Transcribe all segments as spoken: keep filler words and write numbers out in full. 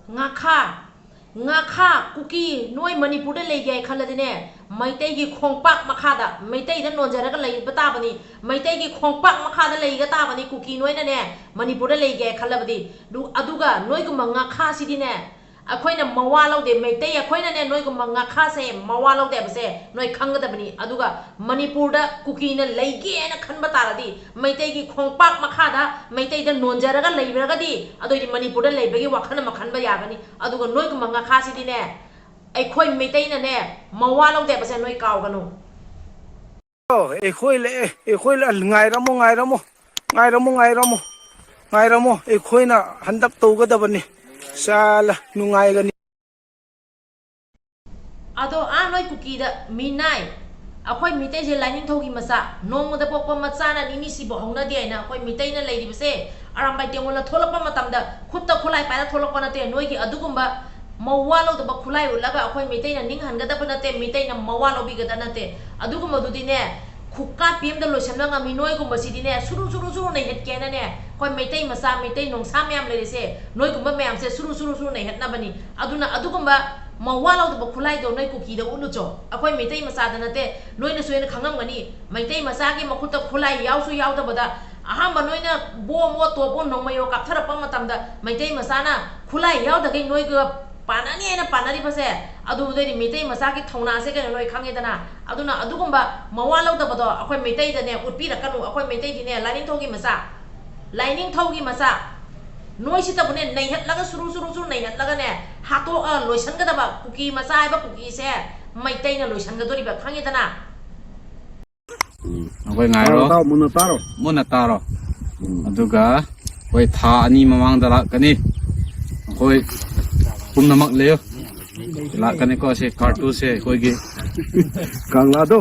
ꯉꯥꯈꯥ, ꯉꯥꯈꯥ, ꯀꯨꯀꯤ, ꯅꯣꯏ ꯃꯅꯤꯄꯨꯔꯗ ꯂꯩꯒꯦ ꯍꯥꯏ ꯈꯜꯂꯗꯤꯅꯦ, ꯃꯩꯇꯩꯒꯤ ꯈꯣꯡꯄꯥꯛ ꯃꯈꯥꯗ, ꯃꯩꯇꯩꯗ ꯅꯣꯟꯖꯔꯒ ꯂꯩꯕ ꯇꯥꯕꯅꯤ꯫ ꯃꯩꯇꯩꯒꯤ ꯈꯣꯡꯄꯥꯛ ꯃꯈꯥꯗ ꯂꯩꯒ ꯇꯥꯕꯅꯤ, ꯀꯨꯀꯤ ꯅꯣꯏꯅꯅꯦ, ꯃꯅꯤꯄꯨꯔꯗ ꯂꯩꯒꯦ ꯍꯥꯏ ꯈꯜꯂꯕꯗꯤ꯫ ꯑꯗꯨ-, ꯑꯗꯨꯒ ꯅꯣꯏꯒꯨꯝꯕ ꯉꯥꯈꯥꯁꯤꯗꯤꯅꯦ, ꯑꯩꯈꯣꯏꯅ ꯃꯋꯥ ꯂꯧꯗꯦ꯫ ꯃꯩꯇꯩ ꯑꯩꯈꯣꯏꯅꯅꯦ, ꯅꯣꯏꯒꯨꯝꯕ ꯉꯥꯈꯥꯁꯦ ꯃꯋꯥ ꯂꯧꯗꯦ ꯍꯥꯏꯕꯁꯦ ꯅꯣꯏ ꯈꯪꯒꯗꯕꯅꯤ꯫ ꯑꯗꯨꯒ ꯃꯅꯤꯄꯨꯔꯗ ꯀꯨꯀꯤꯅ ꯂꯩꯒꯦꯅ ꯈꯟꯕ ꯇꯥꯔꯗꯤ, ꯃꯩꯇꯩꯒꯤ ꯈꯣꯡꯄꯥꯛ ꯃꯈꯥꯗ ꯃꯩꯇꯩꯗ ꯅꯣꯟꯖꯔꯒ ꯂꯩꯔꯒꯗꯤ, ꯑꯗꯨꯑꯣꯏꯗꯤ ꯃꯅꯤꯄꯨꯔꯗ ꯂꯩꯕꯒꯤ ꯋꯥꯈꯜ ꯑꯃ ꯈꯟꯕ ꯌꯥꯒꯅꯤ꯫ ꯑꯗꯨꯒ ꯅꯣꯏꯒꯨꯝꯕ ꯉꯥꯈꯥꯁꯤꯗꯤꯅꯦ, ꯑꯩꯈꯣꯏ ꯃꯩꯇꯩꯅꯅꯦ ꯃꯋꯥ ꯂꯧꯗꯦ ꯍꯥꯏꯕꯁꯦ ꯅꯣꯏ ꯀꯥꯎꯒꯅꯨ꯫ ꯑꯣ, ꯑꯩꯈꯣꯏ ꯂꯩ-, ꯑꯩꯈꯣꯏ ꯂ-, ꯉꯥꯏꯔꯝꯃꯣ, ꯉꯥꯏꯔꯝꯃꯣ, ꯉꯥꯏꯔꯝꯃꯣ, ꯉꯥꯏꯔꯝꯃꯣ, ꯉꯥꯏꯔꯝꯃꯣ, ꯑꯩꯈꯣꯏꯅ ꯍꯟꯗꯛ ꯇꯧꯒꯗꯕꯅꯤ꯫ ꯆꯥꯂ ꯅꯨꯡꯉꯥꯏꯒꯅꯤ꯫ ꯑꯗꯣ ꯑꯥ ꯅꯣꯏ ꯀꯨꯀꯤꯗ ꯃꯤꯅꯥꯏ, ꯑꯩꯈꯣꯏ ꯃꯤꯇꯩꯁꯦ ꯂꯥꯏꯅꯤꯡꯊꯧꯒꯤ ꯃꯆꯥ, ꯅꯣꯡꯃꯗ ꯄꯣꯛꯄ ꯃꯆꯥꯅ ꯅꯤꯅꯤ ꯁꯤꯕ ꯍꯧꯅꯗꯦ ꯍꯥꯏꯅ ꯑꯩꯈꯣꯏ ꯃꯤꯇꯩꯅ ꯂꯩꯔꯤꯕꯁꯦ ꯑꯔꯥꯝꯕꯥꯏ ꯇꯦꯡꯒꯣꯜꯅ ꯊꯣꯛꯂꯛꯄ ꯃꯇꯝꯗ ꯈꯨꯠꯇ ꯈꯨꯠꯂꯥꯏ ꯄꯥꯏꯔ ꯊꯣꯛꯂꯛꯄ ꯅꯠꯇꯦ꯫ ꯅꯣꯏꯒꯤ ꯑꯗꯨꯒꯨꯝꯕ ꯃꯋꯥ ꯂꯧꯗꯕ ꯈꯨꯠꯂꯥꯏ ꯎꯠꯂꯒ ꯑꯩꯈꯣꯏ ꯃꯤꯇꯩꯅ ꯅꯤꯡꯍꯟꯒꯗꯕ ꯅꯠꯇꯦ, ꯃꯤꯇꯩꯅ ꯃꯋꯥ ꯂꯧꯕꯤꯒꯗꯕ ꯅꯠꯇꯦ꯫ ꯑꯗꯨꯒꯨꯝꯕꯗꯨꯗꯤꯅꯦ, ꯈꯨꯀꯥꯞꯄꯤ ꯑꯃꯗ ꯂꯣꯏꯁꯤꯟꯕ ꯉꯝꯃꯤ꯫ ꯅꯣꯏꯒꯨꯝꯕꯁꯤꯗꯤꯅꯦ, ꯁꯨꯔꯨ ꯁꯨꯔꯨ ꯁꯨꯔꯨ ꯅꯩꯍꯠꯀꯦꯅꯅꯦ, ꯑꯩꯈꯣꯏ ꯃꯩꯇꯩ ꯃꯆꯥ, ꯃꯩꯇꯩ ꯅꯣꯡꯁꯥ ꯃꯌꯥꯝ ꯂꯩꯔꯤꯁꯦ, ꯅꯣꯏꯒꯨꯝꯕ ꯃꯌꯥꯝꯁꯦ ꯁꯨꯔꯨ ꯁꯨꯔꯨ ꯁꯨꯔꯨ ꯅꯩꯍꯠꯅꯕꯅꯤ꯫ ꯑꯗꯨꯅ ꯑꯗꯨꯒꯨꯝꯕ ꯃꯋꯥ ꯂꯧꯗꯕ ꯈꯨꯠꯂꯥꯏꯗꯣ ꯅꯣꯏ ꯀꯨꯀꯤꯗ ꯎꯠꯂꯨꯆꯣ꯫ ꯑꯩꯈꯣꯏ ꯃꯩꯇꯩ ꯃꯆꯥꯗ ꯅꯠꯇꯦ, ꯅꯣꯏꯅꯁꯨ ꯍꯦꯟꯅ ꯈꯪꯉꯝꯒꯅꯤ꯫ ꯃꯩꯇꯩ ꯃꯆꯥꯒꯤ ꯃꯈꯨꯠꯇ ꯈꯨꯠꯂꯥꯏ ꯌꯥꯎꯁꯨ ꯌꯥꯎꯗꯕꯗ, ꯑꯍꯥꯟꯕ ꯅꯣꯏꯅ ꯕꯣꯝꯑꯣ ꯇꯣꯞꯑꯣ ꯅꯣꯡꯃꯩꯑꯣ ꯀꯥꯞꯊꯔꯛꯄ ꯃꯇꯝꯗ, ꯃꯩꯇꯩ ꯃꯆꯥꯅ ꯈꯨꯠꯂꯥꯏ ꯌꯥꯎꯗꯈꯩ ꯅꯣꯏꯒ ꯄꯥꯟꯅꯅꯤ ꯍꯥꯏꯅ ꯄꯥꯟꯅꯔꯤꯕꯁꯦ, ꯑꯗꯨꯗꯩꯗꯤ ꯃꯩꯇꯩ ꯃꯆꯥꯒꯤ ꯊꯧꯅꯥꯁꯦ ꯀꯩꯅꯣ ꯅꯣꯏ ꯈꯪꯉꯦꯗꯅ꯫ ꯑꯗꯨꯅ ꯑꯗꯨꯒꯨꯝꯕ ꯃꯋꯥ ꯂꯧꯗꯕꯗꯣ ꯑꯩꯈꯣꯏ ꯃꯩꯇꯩꯗꯅꯦ ꯎꯠꯄꯤꯔꯛꯀꯅꯨ꯫ ꯑꯩꯈꯣꯏ ꯃꯩꯇꯩꯗꯤꯅꯦ ꯂꯥꯏꯅꯤꯡꯊꯧꯒꯤ ꯃꯆꯥ, ꯂꯥꯏꯅꯤꯡꯊꯧꯒꯤ ꯃꯆꯥ꯫ ꯅꯣꯏꯁꯤꯇꯕꯨꯅꯦ ꯅꯩꯍꯠꯂꯒ ꯁꯨꯔꯨ ꯁꯨꯔꯨ ꯁꯨꯔꯨ ꯅꯩꯍꯠꯂꯒꯅꯦ ꯍꯥꯠꯇꯣꯛꯑ ꯂꯣꯏꯁꯟꯒꯗꯕ꯫ ꯀꯨꯀꯤ ꯃꯆꯥ ꯍꯥꯏꯕ ꯀꯨꯀꯤꯁꯦ ꯃꯩꯇꯩꯅ ꯂꯣꯏꯁꯟꯒꯗꯣꯔꯤꯕ, ꯈꯪꯉꯦꯗꯅ꯫ ꯎꯝ꯫ ꯑꯩꯈꯣꯏ ꯉꯥꯏꯔꯣ꯫ ꯇꯥꯔꯣ, ꯇꯥꯔꯣ, ꯃꯨꯟꯅ ꯇꯥꯔꯣ꯫ ꯃꯨꯟꯅ ꯇꯥꯔꯣ꯫ ꯎꯝ꯫ ꯑꯗꯨꯒ ꯑꯩꯈꯣꯏ ꯊꯥ ꯑꯅꯤ ꯃꯃꯥꯡꯗ ꯂꯥꯛꯀꯅꯤ꯫ ꯑꯩꯈꯣꯏ ꯄꯨꯝꯅꯃꯛ ꯂꯩꯌꯣ꯫ ꯂꯥꯛꯀꯅꯤꯀꯣ ꯁꯤ ꯀꯥꯔꯇꯨꯁꯁꯦ ꯑꯩꯈꯣꯏꯒꯤ꯫ ꯀꯪꯂꯥꯗꯣ?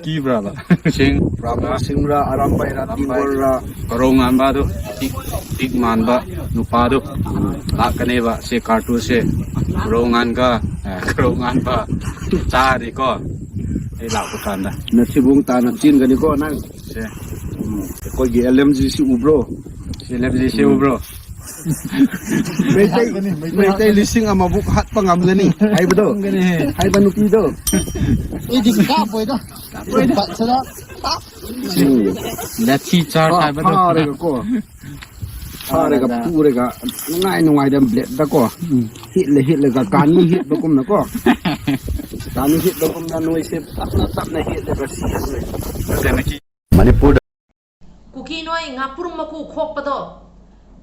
ꯀꯤꯕ꯭ꯔꯥꯕ? ꯁꯤꯡ, ꯄ꯭ꯔꯥꯃꯣ ꯁꯤꯡꯔꯥ, ꯑꯔꯥꯝꯕꯥꯏꯔꯥ, ꯑꯔꯥꯝꯕꯥꯏ, ꯇꯤꯡꯒꯣꯜꯔꯥ? ꯀꯔꯧ ꯉꯥꯟꯕꯗꯨ, ꯄꯤꯛ, ꯄꯤꯛ ꯃꯥꯟꯕ ꯅꯨꯄꯥꯗꯨ ꯂꯥꯛꯀꯅꯦꯕ ꯁꯤ ꯀꯥꯔꯇꯨꯁꯁꯦ꯫ ꯀꯔꯧ ꯉꯥꯟꯒ, ꯑ, ꯀꯔꯧ ꯉꯥꯟꯕ ꯆꯥꯔꯗꯤꯀꯣ ꯑꯩ ꯂꯥꯛꯄ ꯀꯥꯟꯗ꯫ ꯅꯊꯤꯕꯣꯡ ꯇꯥꯅ ꯆꯦꯟꯒꯅꯤꯀꯣ ꯅꯪ꯫ ꯁꯦ꯫ ꯎꯝ, ꯑꯩꯈꯣꯏꯒꯤ ꯑꯦꯜ ꯑꯦꯝ ꯖꯤ ꯁꯤ ꯎꯕ꯭ꯔꯣ? C L M G C ꯎꯕ꯭ꯔꯣ? ꯃꯩꯇꯩ, ꯃꯩꯇꯩ ꯂꯤꯁꯤꯡ ꯑꯃꯕꯨꯛ ꯍꯥꯠꯄ ꯉꯝꯒꯅꯤ ꯍꯥꯏꯕꯗꯣ, ꯍꯥꯏꯕ ꯅꯨꯄꯤꯗꯣ꯫ ꯑꯩꯗꯤ ꯀꯥꯞꯄꯣꯏꯗ꯫ ꯕꯠꯁꯤꯗ ꯇꯥꯞ! ꯎꯝ꯫ ꯂꯥꯊꯤ ꯆꯥꯔꯖ ꯐꯥ-, ꯍꯥꯏꯕꯗꯣ꯫ ꯐꯥꯔꯒꯀꯣ꯫ ꯐꯥꯔꯒ ꯐꯥꯔꯒ꯫ ꯄꯨꯔꯒ ꯅꯨꯡꯉꯥꯏ ꯅꯨꯡꯉꯥꯏꯗ ꯕ꯭ꯂꯦꯗꯇꯀꯣ꯫ ꯎꯝ꯫ ꯍꯤꯠꯂ ꯍꯤꯠꯂꯒ ꯀꯥꯅꯤ ꯍꯤꯠꯄꯒꯨꯝꯅꯀꯣ꯫ ꯀꯥꯅꯤ ꯍꯤꯠꯄꯒꯨꯝꯅ ꯅꯣꯏꯁꯦ ꯇꯞꯅ ꯇꯞꯅ ꯍꯤꯠꯂꯒ ꯁꯤꯔꯁꯦ꯫ ꯃꯅꯤꯄꯨꯔꯗ ꯀꯨꯀꯤ ꯅꯣꯏ ꯉꯥꯄ꯭ꯔꯨꯝ ꯃꯀꯨ ꯈꯣꯛꯄꯗꯣ,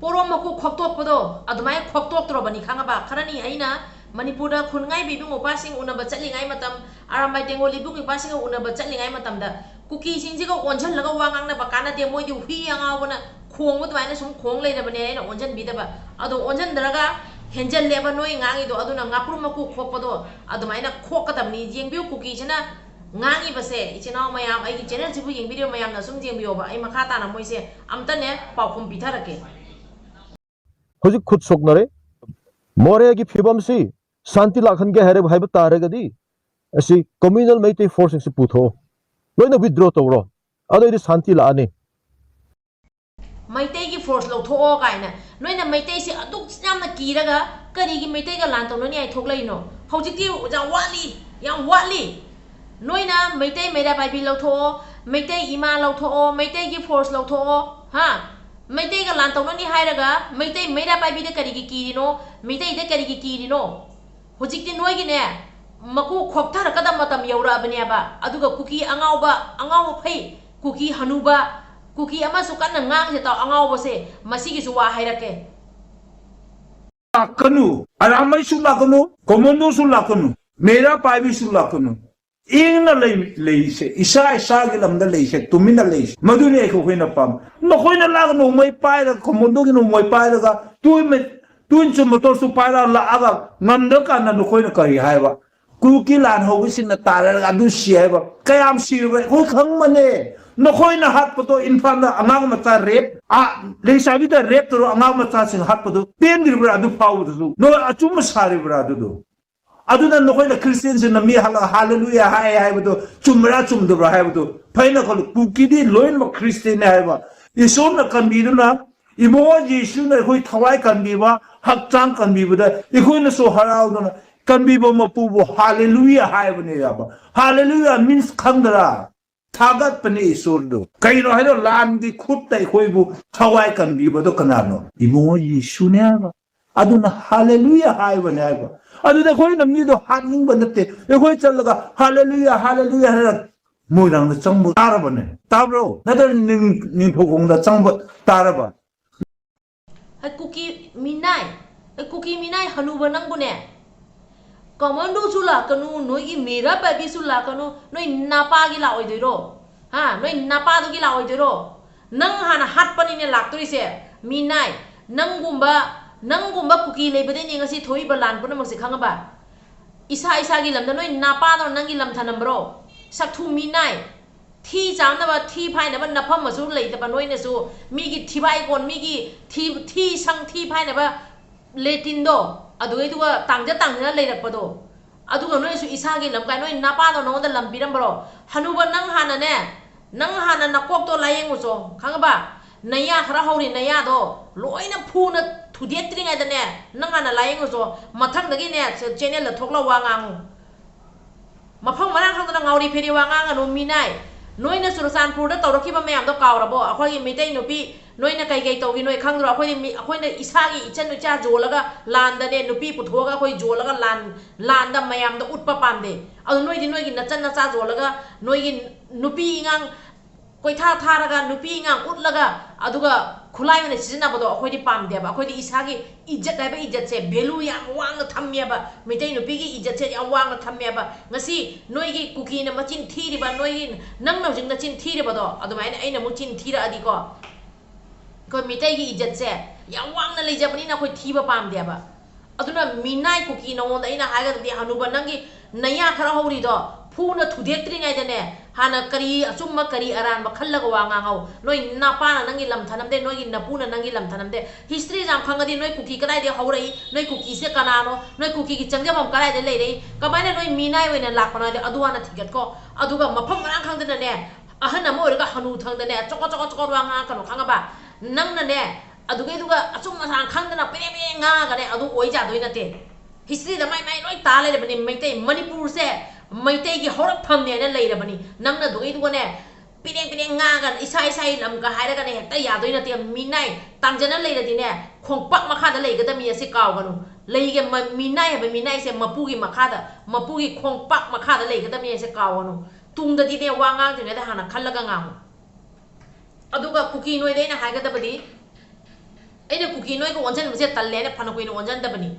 ꯄꯣꯔꯣꯝ ꯃꯀꯨ ꯈꯣꯛꯇꯣꯛꯄꯗꯣ, ꯑꯗꯨꯃꯥꯏꯅ ꯈꯣꯛꯇꯣꯛꯇ꯭ꯔꯣꯕꯅꯤ ꯈꯪꯉꯕ? ꯈꯔꯅꯤ ꯑꯩꯅ ꯃꯅꯤꯄꯨꯔꯗ ꯈꯨꯟꯉꯥꯏꯕꯤ ꯏꯕꯨꯡ ꯏꯄ꯭ꯋꯥꯁꯤꯡ ꯎꯅꯕ ꯆꯠꯂꯤꯉꯩ ꯃꯇꯝ, ꯑꯔꯥꯝꯕꯥꯏ ꯇꯦꯡꯒꯣꯜ ꯏꯕꯨꯡ ꯏꯄ꯭ꯋꯥꯁꯤꯡꯒ ꯎꯅꯕ ꯆꯠꯂꯤꯉꯩ ꯃꯇꯝꯗ ꯀꯨꯀꯤꯁꯤꯡꯁꯤꯒ ꯑꯣꯟꯁꯤꯜꯂꯒ ꯋꯥ ꯉꯥꯡꯅꯕ ꯀꯥꯟꯅꯗꯦ, ꯃꯣꯏꯗꯤ ꯍꯨꯏ ꯑꯉꯥꯎꯕꯅ ꯈꯣꯡꯕ ꯑꯗꯨꯃꯥꯏꯅ ꯁꯨꯝ ꯈꯣꯡ ꯂꯩꯔꯕꯅꯦ, ꯑꯩꯅ ꯑꯣꯟꯁꯤꯟꯕꯤꯗꯕ꯫ ꯑꯗꯣ ꯑꯣꯟꯁꯤꯟꯗ꯭ꯔꯒ ꯍꯦꯟꯖꯜꯂꯦꯕ ꯅꯣꯏ ꯉꯥꯡꯉꯤꯗꯣ꯫ ꯑꯗꯨꯅ ꯉꯥꯄ꯭ꯔꯨꯝ ꯃꯀꯨ ꯈꯣꯛꯄꯗꯣ ꯑꯗꯨꯃꯥꯏꯅ ꯈꯣꯛꯀꯗꯕꯅꯤ꯫ ꯌꯦꯡꯕꯤꯌꯨ, ꯀꯨꯀꯤꯁꯤꯅ ꯉꯥꯡꯉꯤꯕꯁꯦ, ꯏꯆꯤꯟ ꯏꯅꯥꯎ ꯃꯌꯥꯝ, ꯑꯩꯒꯤ ꯆꯦꯅꯦꯜꯁꯤꯕꯨ ꯌꯦꯡꯕꯤꯔꯤꯕ ꯃꯌꯥꯝꯅ ꯁꯨꯝ ꯌꯦꯡꯕꯤꯌꯣꯕ꯫ ꯑꯩ ꯃꯈꯥ ꯇꯥꯅ ꯃꯣꯏꯁꯦ ꯑꯝꯇꯅꯦ ꯄꯥꯎꯈꯨꯝ ꯄꯤꯊꯔꯛꯀꯦ꯫ ꯍꯧꯖꯤꯛ ꯈꯨꯠ ꯁꯣꯛꯅꯔꯦ꯫ ꯃꯣꯔꯦꯒꯤ ꯐꯤꯕꯝꯁꯤ ꯁꯥꯟꯇꯤ ꯂꯥꯛꯍꯟꯒꯦ ꯍꯥꯏꯔ-, ꯍꯥꯏꯕ ꯇꯥꯔꯒꯗꯤ ꯑꯁꯤ communal ꯃꯩꯇꯩ ꯐꯣꯔꯁꯁꯤꯡꯁꯤ ꯄꯨꯊꯣꯛꯑꯣ, ꯂꯣꯏꯅ withdraw ꯇꯧꯔꯣ, ꯑꯗꯩꯗꯤ ꯁꯥꯟꯇꯤ ꯂꯥꯛꯑꯅꯤ꯫ ꯃꯩꯇꯩꯒꯤ ꯐꯣꯔꯁ ꯂꯧꯊꯣꯛꯑꯣ ꯀꯥꯏꯅ꯫ ꯅꯣꯏꯅ ꯃꯩꯇꯩꯁꯦ ꯑꯗꯨꯛ ꯌꯥꯝꯅ ꯀꯤꯔꯒ ꯀꯔꯤꯒꯤ ꯃꯩꯇꯩꯒ ꯂꯥꯟ ꯇꯧꯅꯅꯤ ꯍꯥꯏ ꯊꯣꯛꯂꯛꯏꯅꯣ? ꯍꯧꯖꯤꯛꯇꯤ ꯌꯥꯝ ꯋꯥꯠꯂꯤ, ꯌꯥꯝ ꯋꯥꯠꯂꯤ꯫ ꯅꯣꯏꯅ ꯃꯩꯇꯩ ꯃꯩꯔꯥ ꯄꯥꯏꯕꯤ ꯂꯧꯊꯣꯛꯑꯣ, ꯃꯩꯇꯩ ꯏꯃꯥ ꯂꯧꯊꯣꯛꯑꯣ, ꯃꯩꯇꯩꯒꯤ ꯐꯣꯔꯁ ꯂꯧꯊꯣꯛꯑꯣ, ꯍꯥ? ꯃꯩꯇꯩꯒ ꯂꯥꯟ ꯇꯧꯅꯅꯤ ꯍꯥꯏꯔꯒ ꯃꯩꯇꯩ ꯃꯩꯔꯥ ꯄꯥꯏꯕꯤꯗ ꯀꯔꯤꯒꯤ ꯀꯤꯔꯤꯅꯣ? ꯃꯩꯇꯩꯗ ꯀꯔꯤꯒꯤ ꯀꯤꯔꯤꯅꯣ? ꯍꯧꯖꯤꯛꯇꯤ ꯅꯣꯏꯒꯤꯅꯦ, ꯃꯀꯨ ꯈꯣꯛꯊꯔꯛꯀꯗꯕ ꯃꯇꯝ ꯌꯧꯔꯛꯑꯕꯅꯦꯕ꯫ ꯑꯗꯨꯒ ꯀꯨꯀꯤ ꯑꯉꯥꯎꯕ, ꯑꯉꯥꯎꯕ ꯐꯩ, ꯀꯨꯀꯤ ꯍꯅꯨꯕ, ꯀꯨꯀꯤ ꯑꯃꯁꯨ ꯀꯟꯅ ꯉꯥꯡꯁꯦ ꯇꯥꯎ, ꯑꯉꯥꯎꯕꯁꯦ, ꯃꯁꯤꯒꯤꯁꯨ ꯋꯥ ꯍꯥꯏꯔꯛꯀꯦ꯫ ꯂꯥꯛꯀꯅꯨ, ꯑꯔꯥꯃꯩꯁꯨ ꯂꯥꯛꯀꯅꯨ, ꯀꯣꯃꯟꯗꯣꯁꯨ ꯂꯥꯛꯀꯅꯨ, ꯃꯦꯔꯥ ꯄꯥꯏꯕꯤꯁꯨ ꯂꯥꯛꯀꯅꯨ꯫ ꯏꯪꯅ ꯂꯩ-, ꯂꯩꯁꯦ, ꯏꯁꯥ ꯏꯁꯥꯒꯤ ꯂꯝꯗ ꯂꯩꯁꯦ, ꯇꯨꯃꯤꯟꯅ ꯂꯩꯁꯦ꯫ ꯃꯗꯨꯅꯤ ꯑꯩꯈꯣꯏꯅ ꯄꯥꯝ-, ꯅꯈꯣꯏꯅ ꯂꯥꯛ ꯅꯣꯡꯃꯩ ꯄꯥꯏꯔꯒ, ꯀꯣꯃꯟꯗꯣꯒꯤ ꯅꯣꯡꯃꯩ ꯄꯥꯏꯔꯒ, ꯇꯨ ꯃꯤ-, ꯇꯨ ꯏꯟꯆ ꯃꯣꯇꯣꯔꯁꯨ ꯄꯥꯏꯔꯒ ꯂꯥꯛꯑꯒ ꯉꯝꯗ꯭ꯔꯀꯥꯟꯗ ꯅꯈꯣꯏꯅ ꯀꯔꯤ ꯍꯥꯏꯕ? ꯀꯨꯀꯤ ꯂꯥꯟ ꯍꯧꯕꯁꯤꯡꯅ ꯇꯥꯔꯒ ꯑꯗꯨ ꯁꯤ ꯍꯥꯏꯕ? ꯀꯌꯥꯝ ꯁꯤꯔꯕ ꯑꯩꯈꯣꯏ ꯈꯪꯕꯅꯦ꯫ ꯅꯈꯣꯏꯅ ꯍꯥꯠꯄꯗꯣ ꯏꯝꯐꯥꯜꯗ ꯑꯉꯥꯡ ꯃꯆꯥ ꯔꯦꯞ, ꯑꯥ, ꯂꯩꯁꯥꯕꯤꯗ ꯔꯦꯞ ꯇꯧꯔ ꯑꯉꯥꯡ ꯃꯆꯥꯁꯤꯡ ꯍꯥꯠꯄꯗꯣ ꯄꯦꯟꯗ꯭ꯔꯤꯕ꯭ꯔꯥ? ꯑꯗꯨ ꯐꯥꯎꯕꯗꯁꯨ ꯅꯣꯏ ꯑꯆꯨꯝꯕ ꯁꯥꯔꯤꯕ꯭ꯔꯥ ꯑꯗꯨꯗꯣ? ꯑꯗꯨꯅ ꯅꯈꯣꯏꯅ ꯈ꯭ꯔꯤꯁꯇꯤꯌꯟꯁꯤꯡꯅ ꯃꯤ ꯍꯜꯂ-, ꯍꯥꯂꯦꯂꯨꯌꯥ ꯍꯥꯏ ꯍꯥꯏꯕꯗꯣ ꯆꯨꯝꯕ꯭ꯔꯥ ꯆꯨꯝꯗꯕ꯭ꯔꯥ ꯍꯥꯏꯕꯗꯣ ꯐꯩꯅ ꯈꯜꯂꯨ꯫ ꯀꯨꯀꯤꯗꯤ ꯂꯣꯏꯅꯃꯛ ꯈ꯭ꯔꯤꯁꯇꯤꯌꯟꯅꯤ ꯍꯥꯏꯕ ꯏꯁꯣꯔꯅ ꯀꯟꯕꯤꯗꯨꯅ ꯏꯕꯨꯡꯉꯣ ꯖꯤꯁꯨꯅ ꯑꯩꯈꯣꯏ ꯊꯋꯥꯏ ꯀꯟꯕꯤꯕ, ꯍꯛꯆꯥꯡ ꯀꯟꯕꯤꯕꯗ ꯑꯩꯈꯣꯏꯅꯁꯨ ꯍꯔꯥꯎꯗꯅ ꯀꯟꯕꯤꯕ ꯃꯄꯨꯕꯨ ꯍꯥꯂꯦꯂꯨꯌꯥ ꯍꯥꯏꯕꯅꯦ ꯌꯥꯕ꯫ ꯍꯥꯂꯦꯂꯨꯌꯥ means ꯈꯪꯗ꯭ꯔꯥ? ꯊꯥꯒꯠꯄꯅꯦ ꯏꯁꯣꯔꯗꯨ꯫ ꯀꯩꯅꯣ ꯍꯥꯏꯔꯣ, ꯂꯥꯟꯒꯤ ꯈꯨꯠꯇ ꯑꯩꯈꯣꯏꯕꯨ ꯊꯋꯥꯏ ꯀꯟꯕꯤꯕꯗꯣ ꯀꯅꯥꯅꯣ? ꯏꯕꯨꯡꯉꯣ ꯌꯦꯁꯨꯅꯦ ꯍꯥꯏꯕ꯫ ꯑꯗꯨꯅ ꯍꯥꯂꯦꯂꯨꯌꯥ ꯍꯥꯏꯕꯅꯦ ꯍꯥꯏꯕ꯫ ꯑꯗꯨꯗ ꯑꯩꯈꯣꯏꯅ ꯃꯤꯗꯣ ꯍꯥꯠꯅꯤꯡꯕ ꯅꯠꯇꯦ꯫ ꯑꯩꯈꯣꯏ ꯆꯠꯂꯒ ꯍꯥꯂꯦꯂꯨꯌꯥ, ꯍꯥꯂꯦꯂꯨꯌꯥ ꯍꯥꯏꯔ ꯃꯣꯏꯔꯥꯡꯗ ꯆꯪꯕ ꯇꯥꯔꯕꯅꯦ꯫ ꯇꯥꯕ꯭ꯔꯣ? ꯅꯠꯇ꯭ꯔ ꯅꯤꯡ-, ꯅꯤꯡꯊꯧꯈꯣꯡꯗ ꯆꯪꯕ ꯇꯥꯔꯕ? ꯍꯩ ꯀꯨꯀꯤ ꯃꯤꯅꯥꯏ, ꯍꯩ ꯀꯨꯀꯤ ꯃꯤꯅꯥꯏ ꯍꯅꯨꯕ ꯅꯪꯕꯨꯅꯦ, ꯀꯃꯥꯟꯗꯣꯁꯨ ꯂꯥꯛꯀꯅꯨ, ꯅꯣꯏꯒꯤ ꯃꯤꯔꯥ ꯄꯥꯏꯕꯤꯁꯨ ꯂꯥꯛꯀꯅꯨ, ꯅꯣꯏ ꯅꯄꯥꯒꯤ ꯂꯥꯛꯑꯣꯏꯗꯣꯏꯔꯣ? ꯍꯥ, ꯅꯣꯏ ꯅꯄꯥꯗꯨꯒꯤ ꯂꯥꯛꯑꯣꯏꯗꯣꯏꯔꯣ? ꯅꯪ ꯍꯥꯟꯅ ꯍꯥꯠꯄꯅꯤꯅꯦ ꯂꯥꯛꯇꯣꯏꯁꯦ꯫ ꯃꯤꯅꯥꯏ, ꯅꯪꯒꯨꯝꯕ, ꯅꯪꯒꯨꯝꯕ ꯀꯨꯀꯤ ꯂꯩꯕꯗꯩꯅꯦ ꯉꯁꯤ ꯊꯣꯛꯏꯕ ꯂꯥꯟ ꯄꯨꯝꯅꯃꯛꯁꯦ, ꯈꯪꯉꯕ? ꯏꯁꯥ ꯏꯁꯥꯒꯤ ꯂꯝꯗ ꯅꯣꯏ ꯅꯄꯥꯗꯣ ꯅꯪꯒꯤ ꯂꯝ ꯊꯅꯝꯕ꯭ꯔꯣ? ꯁꯛꯊꯨ ꯃꯤꯅꯥꯏ, ꯊꯤ ꯆꯥꯝꯅꯕ, ꯊꯤ ꯐꯥꯏꯅꯕ ꯅꯐꯝ ꯑꯃꯁꯨ ꯂꯩꯇꯕ ꯅꯣꯏꯅꯁꯨ, ꯃꯤꯒꯤ ꯊꯤꯕꯥꯏꯀꯣꯟ, ꯃꯤꯒꯤ ꯊꯤ, ꯊꯤ ꯁꯪ, ꯊꯤ ꯐꯥꯏꯅꯕ ꯂꯦꯇꯤꯟꯗꯣ, ꯑꯗꯨꯒꯩꯗꯨꯒ ꯇꯥꯡꯖ ꯇꯥꯡꯖꯅ ꯂꯩꯔꯛꯄꯗꯣ, ꯑꯗꯨꯒ ꯅꯣꯏꯁꯨ ꯏꯁꯥꯒꯤ ꯂꯝ ꯀꯥꯏ, ꯅꯣꯏ ꯅꯄꯥꯗꯣ ꯅꯉꯣꯟꯗ ꯂꯝ ꯄꯤꯔꯝꯕ꯭ꯔꯣ? ꯍꯅꯨꯕ, ꯅꯪ ꯍꯥꯟꯅꯅꯦ, ꯅꯪ ꯍꯥꯟꯅ ꯅꯀꯣꯛꯇꯣ ꯂꯥꯏꯌꯦꯡꯉꯨꯆꯣ, ꯈꯪꯉꯕ? ꯅꯌꯥ ꯈꯔ ꯍꯧꯔꯤ, ꯅꯌꯥꯗꯣ ꯂꯣꯏꯅ ꯐꯨꯅ ꯊꯨꯗꯦꯛꯇ꯭ꯔꯤꯉꯩꯗꯅꯦ, ꯅꯪ ꯍꯥꯟꯅ ꯂꯥꯏꯌꯦꯡꯉꯨꯆꯣ꯫ ꯃꯊꯪꯗꯒꯤꯅꯦ, ꯆꯦꯅꯦꯜꯗ ꯊꯣꯛꯂꯛꯑ ꯋꯥ ꯉꯥꯡꯉꯨ꯫ ꯃꯐꯝ ꯃꯔꯥꯡ ꯈꯪꯗꯅ ꯉꯥꯎꯔꯤ ꯐꯩꯔꯤ ꯋꯥ ꯉꯥꯡꯒꯅꯨ, ꯃꯤꯅꯥꯏ꯫ ꯅꯣꯏꯅ ꯆꯨꯔꯆꯥꯟꯄꯨꯔꯗ ꯇꯧꯔꯛꯈꯤꯕ ꯃꯌꯥꯝꯗꯣ ꯀꯥꯎꯔꯕꯣ? ꯑꯩꯈꯣꯏꯒꯤ ꯃꯩꯇꯩ ꯅꯨꯄꯤ, ꯅꯣꯏꯅ ꯀꯩ ꯀꯩ ꯇꯧꯈꯤ ꯅꯣꯏ ꯈꯪꯗ꯭ꯔꯣ? ꯑꯩꯈꯣꯏꯗꯤ ꯃꯤ, ꯑꯩꯈꯣꯏꯅ ꯏꯁꯥꯒꯤ ꯏꯆꯟ ꯏꯆꯥ ꯌꯣꯜꯂꯒ ꯂꯥꯟꯗꯅꯦ, ꯅꯨꯄꯤ ꯄꯨꯊꯣꯛꯑꯒ ꯑꯩꯈꯣꯏ ꯌꯣꯜꯂꯒ ꯂꯥꯟ, ꯂꯥꯟꯗ ꯃꯌꯥꯝꯗ ꯎꯠꯄ ꯄꯥꯝꯗꯦ꯫ ꯑꯗꯨ ꯅꯣꯏꯗꯤ ꯅꯣꯏꯒꯤ ꯅꯆꯟ ꯅꯆꯥ ꯌꯣꯜꯂꯒ ꯅꯣꯏꯒꯤ ꯅꯨꯄꯤ ꯏꯉꯥꯡ ꯀꯣꯏꯊꯥ ꯊꯥꯔꯒ ꯅꯨꯄꯤ ꯏꯉꯥꯡ ꯎꯠꯂꯒ ꯑꯗꯨꯒ ꯈꯨꯠꯂꯥꯏ ꯑꯣꯏꯅ ꯁꯤꯖꯤꯟꯅꯕꯗꯣ ꯑꯩꯈꯣꯏꯗꯤ ꯄꯥꯝꯗꯦꯕ꯫ ꯑꯩꯈꯣꯏꯗꯤ ꯏꯁꯥꯒꯤ ꯏꯖꯠ ꯍꯥꯏꯕ ꯏꯖꯠꯁꯦ value ꯌꯥꯝ ꯋꯥꯡꯅ ꯊꯝꯃꯦꯕ꯫ ꯃꯩꯇꯩ ꯅꯨꯄꯤꯒꯤ ꯏꯖꯠꯁꯦ ꯌꯥꯝ ꯋꯥꯡꯅ ꯊꯝꯃꯦꯕ꯫ ꯉꯁꯤ ꯅꯣꯏꯒꯤ ꯀꯨꯀꯤꯅ ꯃꯆꯤꯟ ꯊꯤꯔꯤꯕ, ꯅꯣꯏꯒꯤ, ꯅꯪꯅ ꯍꯧꯖꯤꯛ ꯅꯆꯤꯟ ꯊꯤꯔꯤꯕꯗꯣ, ꯑꯗꯨꯃꯥꯏꯅ ꯑꯩꯅ ꯑꯃꯨꯛ ꯆꯤꯟ ꯊꯤꯔꯛꯑꯗꯤꯀꯣ, ꯑꯩꯈꯣꯏ ꯃꯤꯇꯩꯒꯤ ꯏꯖꯠꯁꯦ ꯌꯥꯝ ꯋꯥꯡꯅ ꯂꯩꯖꯕꯅꯤꯅ ꯑꯩꯈꯣꯏ ꯊꯤꯕ ꯄꯥꯝꯗꯦꯕ꯫ ꯑꯗꯨꯅ ꯃꯤꯅꯥꯏ ꯀꯨꯀꯤ, ꯅꯉꯣꯟꯗ ꯑꯩꯅ ꯍꯥꯏꯒꯗꯕꯗꯤ, ꯍꯅꯨꯕ, ꯅꯪꯒꯤ ꯅꯌꯥ ꯈꯔ ꯍꯧꯔꯤꯗꯣ ꯐꯨꯅ ꯊꯨꯗꯦꯛꯇ꯭ꯔꯤꯉꯩꯗꯅꯦ, ꯍꯥꯟꯅ ꯀꯔꯤ ꯑꯆꯨꯝꯕ ꯀꯔꯤ ꯑꯔꯥꯟꯕ ꯈꯜꯂꯒ ꯋꯥ ꯉꯥꯡꯍꯧ꯫ ꯅꯣꯏ ꯅꯄꯥꯅ ꯅꯪꯒꯤ ꯂꯝ ꯊꯅꯝꯗꯦ, ꯅꯣꯏꯒꯤ ꯅꯄꯨꯅ ꯅꯪꯒꯤ ꯂꯝ ꯊꯅꯝꯗꯦ꯫ History ꯌꯥꯝ ꯈꯪꯉꯗꯤ ꯅꯣꯏ ꯀꯨꯀꯤ ꯀꯗꯥꯏꯗꯒꯤ ꯍꯧꯔꯛꯏ, ꯅꯣꯏ ꯀꯨꯀꯤꯁꯦ ꯀꯅꯥꯅꯣ, ꯅꯣꯏ ꯀꯨꯀꯤꯒꯤ ꯆꯪꯖꯐꯝ ꯀꯗꯥꯏꯗ ꯂꯩꯔꯛꯏ, ꯀꯃꯥꯏꯅ ꯅꯣꯏ ꯃꯤꯅꯥꯏ ꯑꯣꯏꯅ ꯂꯥꯛꯄꯅꯣ ꯍꯥꯏꯗꯤ ꯑꯗꯨ ꯍꯥꯟꯅ ꯊꯤꯒꯠꯀꯣ꯫ ꯑꯗꯨꯒ ꯃꯐꯝ ꯃꯔꯥꯡ ꯈꯪꯗꯅꯅꯦ, ꯑꯍꯟ ꯑꯃ ꯑꯣꯏꯔꯒ ꯍꯅꯨ ꯊꯪꯗꯅꯦ ꯆꯣꯀꯣꯠ ꯆꯣꯀꯣꯠ ꯆꯣꯀꯣꯠ ꯋꯥ ꯉꯥꯡꯉꯛꯀꯅꯣ, ꯈꯪꯉꯕ? ꯅꯪꯅꯅꯦ ꯑꯗꯨꯒꯩꯗꯨꯒ ꯑꯆꯨꯝ ꯑꯁꯥꯡ ꯈꯪꯗꯅ ꯄꯦꯔꯦ ꯄꯦꯔꯦ ꯉꯥꯡꯉꯒꯅꯦ ꯑꯗꯨ ꯑꯣꯏ ꯌꯥꯗꯣꯏ ꯅꯠꯇꯦ꯫ ꯍꯤꯁꯇ꯭ꯔꯤꯗ ꯃꯥꯏ ꯃꯥꯏ ꯂꯣꯏ ꯇꯥ ꯂꯩꯔꯕꯅꯤ꯫ ꯃꯩꯇꯩ ꯃꯅꯤꯄꯨꯔꯁꯦ ꯃꯩꯇꯩꯒꯤ ꯍꯧꯔꯛꯐꯝꯅꯦꯅ ꯂꯩꯔꯕꯅꯤ꯫ ꯅꯪꯅ ꯑꯗꯨꯒꯩꯗꯨꯒꯅꯦ ꯄꯤꯔꯦꯡ ꯄꯤꯔꯦꯡ ꯉꯥꯡꯉꯒ ꯏꯁꯥ ꯏꯁꯥꯒꯤ ꯂꯝꯒ ꯍꯥꯏꯔꯒꯅꯦ ꯍꯦꯛꯇ ꯌꯥꯗꯣꯏ ꯅꯠꯇꯦ꯫ ꯃꯤꯅꯥꯏ ꯇꯥꯡꯖꯅ ꯂꯩꯔꯗꯤꯅꯦ ꯈꯣꯡꯄꯥꯛ ꯃꯈꯥꯗ ꯂꯩꯒꯗꯕꯅꯤ ꯑꯁꯤ ꯀꯥꯎꯒꯅꯨ꯫ ꯂꯩꯒ ꯃ- ꯃꯤꯅꯥꯏ ꯍꯥꯏꯕ ꯃꯤꯅꯥꯏꯁꯦ ꯃꯄꯨꯒꯤ ꯃꯈꯥꯗ, ꯃꯄꯨꯒꯤ ꯈꯣꯡꯄꯥꯛ ꯃꯈꯥꯗ ꯂꯩꯒꯗꯕꯅꯤ ꯑꯁꯤ ꯀꯥꯎꯒꯅꯨ꯫ ꯇꯨꯡꯗꯗꯤꯅꯦ ꯋꯥ ꯉꯥꯡꯗ꯭ꯔꯤꯉꯩꯗ ꯍꯥꯟꯅ ꯈꯜꯂꯒ ꯉꯥꯡꯉꯨ꯫ ꯑꯗꯨꯒ ꯀꯨꯀꯤ ꯅꯣꯏꯗ ꯑꯩꯅ ꯍꯥꯏꯒꯗꯕꯗꯤ, ꯑꯩꯅ ꯀꯨꯀꯤ ꯅꯣꯏꯒ ꯑꯣꯟꯁꯤꯟꯕꯁꯦ ꯇꯜꯂꯦ ꯍꯥꯏꯅ ꯐꯅ ꯀꯨꯏꯅ ꯑꯣꯟꯁꯤꯟꯗꯕꯅꯤ꯫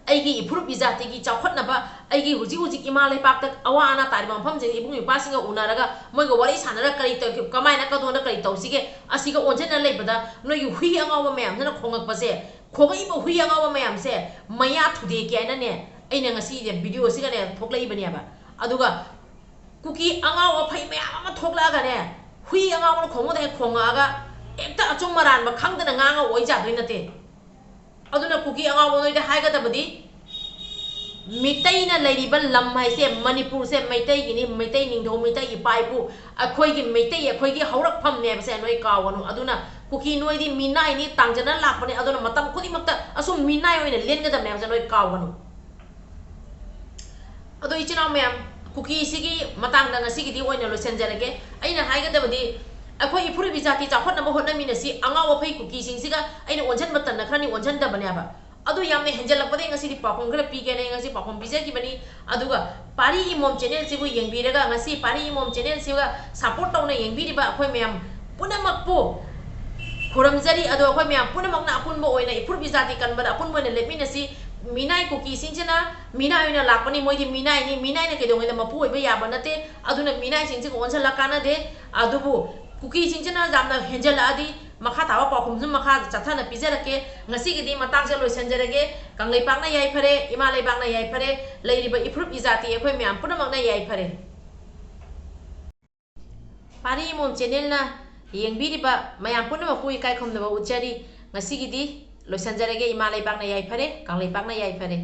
ꯑꯩꯒꯤ ꯏꯐꯨꯔꯨꯞ ꯏꯖꯥꯇꯤꯒꯤ ꯆꯥꯎꯈꯠꯅꯕ, ꯑꯩꯒꯤ ꯍꯧꯖꯤꯛ ꯍꯧꯖꯤꯛ ꯏꯃꯥ ꯂꯩꯄꯥꯛꯇ ꯑꯋꯥ ꯑꯅꯥ ꯇꯥꯔꯤꯕ ꯃꯐꯝꯁꯤꯡ ꯏꯕꯨꯡ ꯏꯄ꯭ꯋꯥꯁꯤꯡꯒ ꯎꯅꯔꯒ ꯃꯣꯏꯒ ꯋꯥꯔꯤ ꯁꯥꯟꯅꯔꯒ ꯀꯔꯤ ꯇꯧ-, ꯀꯃꯥꯏꯅ ꯀꯗꯣꯝꯗ ꯀꯔꯤ ꯇꯧꯁꯤꯒꯦ, ꯑꯁꯤꯒ ꯑꯣꯟꯁꯤꯟꯅ ꯂꯩꯕꯗ ꯅꯣꯏꯒꯤ ꯍꯨꯏ ꯑꯉꯥꯎꯕ ꯃꯌꯥꯝꯁꯤꯅ ꯈꯣꯡꯉꯛꯄꯁꯦ, ꯈꯣꯡꯉꯛꯏꯕ ꯍꯨꯏ ꯑꯉꯥꯎꯕ ꯃꯌꯥꯝꯁꯦ ꯃꯌꯥ ꯊꯨꯗꯦꯛꯀꯦ ꯍꯥꯏꯅꯅꯦ ꯑꯩꯅ ꯉꯁꯤꯁꯦ ꯚꯤꯗꯤꯑꯣꯁꯤꯒꯅꯦ ꯊꯣꯛꯂꯛꯏꯕꯅꯦꯕ꯫ ꯑꯗꯨꯒ ꯀꯨꯀꯤ ꯑꯉꯥꯎ ꯑꯐꯩ ꯃꯌꯥꯝ ꯑꯃ ꯊꯣꯛꯂꯛꯑꯒꯅꯦ, ꯍꯨꯏ ꯑꯉꯥꯎꯕꯅ ꯈꯣꯡꯕꯗ ꯍꯦꯛ ꯈꯣꯡꯉꯛꯑꯒ ꯍꯦꯛꯇ ꯑꯆꯨꯝ ꯑꯔꯥꯟꯕ ꯈꯪꯗꯅ ꯉꯥꯡꯉ ꯑꯣꯏ ꯌꯥꯗꯣꯏ ꯅꯠꯇꯦ꯫ ꯑꯗꯨꯅ ꯀꯨꯀꯤ ꯑꯉꯥꯎꯕ ꯅꯣꯏꯗ ꯍꯥꯏꯒꯗꯕꯗꯤ, ꯃꯤꯇꯩꯅ ꯂꯩꯔꯤꯕ ꯂꯝ ꯍꯥꯏꯁꯦ ꯃꯅꯤꯄꯨꯔꯁꯦ ꯃꯩꯇꯩꯒꯤꯅꯤ, ꯃꯩꯇꯩ ꯅꯤꯡꯊꯧ, ꯃꯩꯇꯩ ꯏꯄꯥ ꯏꯄꯨ, ꯑꯩꯈꯣꯏꯒꯤ ꯃꯩꯇꯩ, ꯑꯩꯈꯣꯏꯒꯤ ꯍꯧꯔꯛꯐꯝꯅꯦꯕꯁꯦ ꯅꯣꯏ ꯀꯥꯎꯒꯅꯨ꯫ ꯑꯗꯨꯅ ꯀꯨꯀꯤ ꯅꯣꯏꯗꯤ ꯃꯤꯅꯥꯏꯅꯤ, ꯇꯥꯡꯖꯅ ꯂꯥꯛꯄꯅꯦ꯫ ꯑꯗꯨꯅ ꯃꯇꯝ ꯈꯨꯗꯤꯡꯃꯛꯇ ꯑꯁꯨꯝ ꯃꯤꯅꯥꯏ ꯑꯣꯏꯅ ꯂꯦꯟꯒꯗꯕꯅꯦ ꯍꯥꯏꯕꯁꯦ ꯅꯣꯏ ꯀꯥꯎꯒꯅꯨ꯫ ꯑꯗꯣ ꯏꯆꯤꯟ ꯏꯅꯥꯎ ꯃꯌꯥꯝ, ꯀꯨꯀꯤꯁꯤꯒꯤ ꯃꯇꯥꯡꯗ ꯉꯁꯤꯒꯤꯗꯤ ꯑꯣꯏꯅ ꯂꯣꯏꯁꯤꯟꯖꯔꯒꯦ꯫ ꯑꯩꯅ ꯍꯥꯏꯒꯗꯕꯗꯤ, ꯑꯩꯈꯣꯏ ꯏꯐꯨꯔꯨꯞ ꯏꯖꯥꯇꯤ ꯆꯥꯎꯈꯠꯅꯕ ꯍꯣꯠꯅꯃꯤꯟꯅꯁꯤ꯫ ꯑꯉꯥꯎ ꯑꯐꯩ ꯀꯨꯀꯤꯁꯤꯡꯁꯤꯒ ꯑꯩꯅ ꯑꯣꯟꯁꯤꯟꯕ ꯇꯟꯅ ꯈꯔꯅꯤ ꯑꯣꯟꯁꯤꯟꯗꯕꯅꯦꯕ꯫ ꯑꯗꯨ ꯌꯥꯝꯅ ꯍꯦꯟꯖꯜꯂꯛꯄꯗꯒꯤ ꯉꯁꯤꯗꯤ ꯄꯥꯎꯈꯨꯝ ꯈꯔ ꯄꯤꯒꯦꯅ ꯑꯩ ꯉꯁꯤ ꯄꯥꯎꯈꯨꯝ ꯄꯤꯖꯈꯤꯕꯅꯤ꯫ ꯑꯗꯨꯒ ꯄꯥꯔꯤ ꯏꯃꯣꯝ ꯆꯦꯅꯦꯜꯁꯤꯕꯨ ꯌꯦꯡꯕꯤꯔꯒ, ꯉꯁꯤ ꯄꯥꯔꯤ ꯏꯃꯣꯝ ꯆꯦꯅꯦꯜꯁꯤꯒ ꯁꯞꯄꯣꯔꯠ ꯇꯧꯅ ꯌꯦꯡꯕꯤꯔꯤꯕ ꯑꯩꯈꯣꯏ ꯃꯌꯥꯝ ꯄꯨꯝꯅꯃꯛꯄꯨ ꯈꯨꯔꯨꯝꯖꯔꯤ꯫ ꯑꯗꯣ ꯑꯩꯈꯣꯏ ꯃꯌꯥꯝ ꯄꯨꯝꯅꯃꯛꯅ ꯑꯄꯨꯟꯕ ꯑꯣꯏꯅ ꯏꯐꯨꯔꯨꯞ ꯏꯖꯥꯇꯤ ꯀꯟꯕꯗ ꯑꯄꯨꯟꯕ ꯑꯣꯏꯅ ꯂꯦꯞꯃꯤꯟꯅꯁꯤ꯫ ꯃꯤꯅꯥꯏ ꯀꯨꯀꯤꯁꯤꯡꯁꯤꯅ ꯃꯤꯅꯥꯏ ꯑꯣꯏꯅ ꯂꯥꯛꯄꯅꯤ, ꯃꯣꯏꯗꯤ ꯃꯤꯅꯥꯏꯅꯤ, ꯃꯤꯅꯥꯏꯅ ꯀꯩꯗꯧꯉꯩꯗ ꯃꯄꯨ ꯑꯣꯏꯕ ꯌꯥꯕ ꯅꯠꯇꯦ꯫ ꯑꯗꯨꯅ ꯃꯤꯅꯥꯏꯁꯤꯡꯁꯤꯒ ꯑꯣꯟꯁꯤꯜꯂ ꯀꯥꯟꯅꯗꯦ꯫ ꯑꯗꯨꯕꯨ ꯀꯨꯀꯤꯁꯤꯡꯁꯤꯅ ꯌꯥꯝꯅ ꯍꯦꯟꯖꯜꯂꯛꯑꯗꯤ ꯃꯈꯥ ꯇꯥꯕ ꯄꯥꯎꯈꯨꯝꯁꯨ ꯃꯈꯥ ꯆꯠꯊꯅ ꯄꯤꯖꯔꯛꯀꯦ꯫ ꯉꯁꯤꯒꯤꯗꯤ ꯃꯇꯥꯡꯁꯦ ꯂꯣꯏꯁꯤꯟꯖꯔꯒꯦ꯫ ꯀꯪꯂꯩꯄꯥꯛꯅ ꯌꯥꯏꯐꯔꯦ, ꯏꯃꯥ ꯂꯩꯕꯥꯛꯅ ꯌꯥꯏꯐꯔꯦ, ꯂꯩꯔꯤꯕ ꯏꯐꯨꯔꯨꯞ ꯏꯖꯥꯇꯤ ꯑꯩꯈꯣꯏ ꯃꯌꯥꯝ ꯄꯨꯝꯅꯃꯛꯅ ꯌꯥꯏꯐꯔꯦ꯫ ꯄꯥꯔꯤ ꯏꯃꯣꯝ ꯆꯦꯅꯦꯜꯅ ꯌꯦꯡꯕꯤꯔꯤꯕ ꯃꯌꯥꯝ ꯄꯨꯝꯅꯃꯛꯄꯨ ꯏꯀꯥꯏ ꯈꯨꯝꯅꯕ ꯎꯠꯆꯔꯤ꯫ ꯉꯁꯤꯒꯤꯗꯤ ꯂꯣꯏꯁꯤꯟꯖꯔꯒꯦ꯫ ꯏꯃꯥ ꯂꯩꯕꯥꯛꯅ ꯌꯥꯏꯐꯔꯦ, ꯀꯪꯂꯩꯄꯥꯛꯅ ꯌꯥꯏꯐꯔꯦ꯫